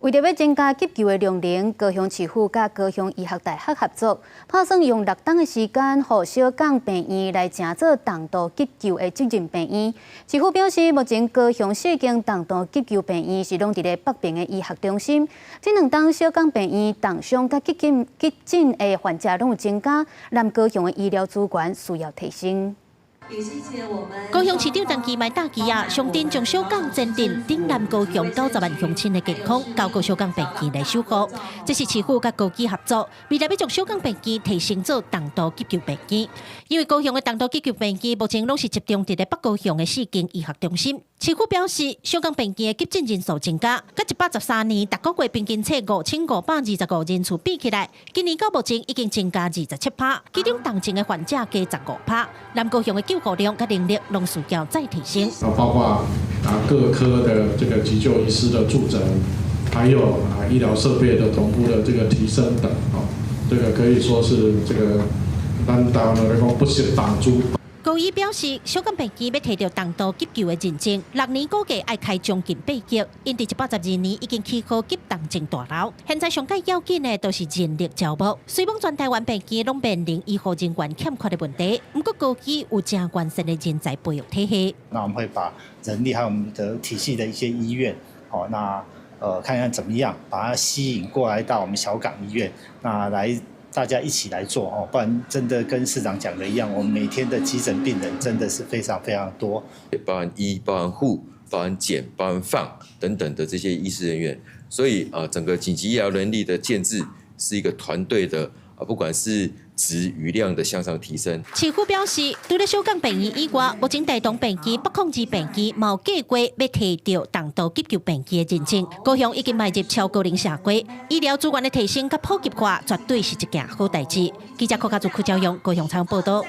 為著欲增加急救的量能，高雄市府佮高雄醫學大學合作，拍算用六冬的時間，予小港病院來成做重度急救的責任病院。市府表示，目前高雄四間重度急救病院是攏佇咧北爿的醫學中心。這兩冬小港病院重傷佮急診急診的患者攏有增加，南高雄的醫療資源需要提升。高雄市長陳其邁打旗仔，上陣將小港前鎮頂南高雄90萬鄉親的健康交予小港病院來守護。這是市府佮高基合作，未來欲將小港病院提升做重度急救病院。因為高雄的重度急救病院目前攏是集中佇咧北高雄的四間醫學中心。市府表示，小港病院的急診人數增加，佮113年逐個月平均測5525人次比起來，今年到目前已經增加27趴，其中重症的患者加15趴。南高雄的救護量佮能力攏需要再提升。包括各科的這個急救醫師的駐診，還有醫療設備的同步的這個提升等，這個可以說是這個咱台灣來講不惜重資。高醫表示，小港病院欲提著重度急救的認證，六年估計愛開將近8億，𪜶佇112年已經起好急重症大樓，現在上蓋要緊的都是人力招募。雖罔全台灣病院攏面臨醫護人員欠缺的問題，毋過高基有誠完善的人才培育體系。那我們會把人力還有我們的體系的一些醫院，好，那看看怎麼樣把它吸引過來到我們小港醫院，那來大家一起來做哦，不然真的跟市長講的一樣，我們每天的急診病人真的是非常非常多。包含醫、包含護、包含檢、包含放等等的這些醫師人員，所以啊，整個緊急醫療能力的建制是一個團隊的啊，不管是質與量的向上提升。市府表示，除了小港病院以外，目前大同病院、北控二病院嘛有計劃欲提著重度急救病院的認證。高雄已經邁入超高齡社會，醫療資源的提升佮普及化，絕對是一件好代誌。記者柯家祖、柯教勇高雄採訪報導。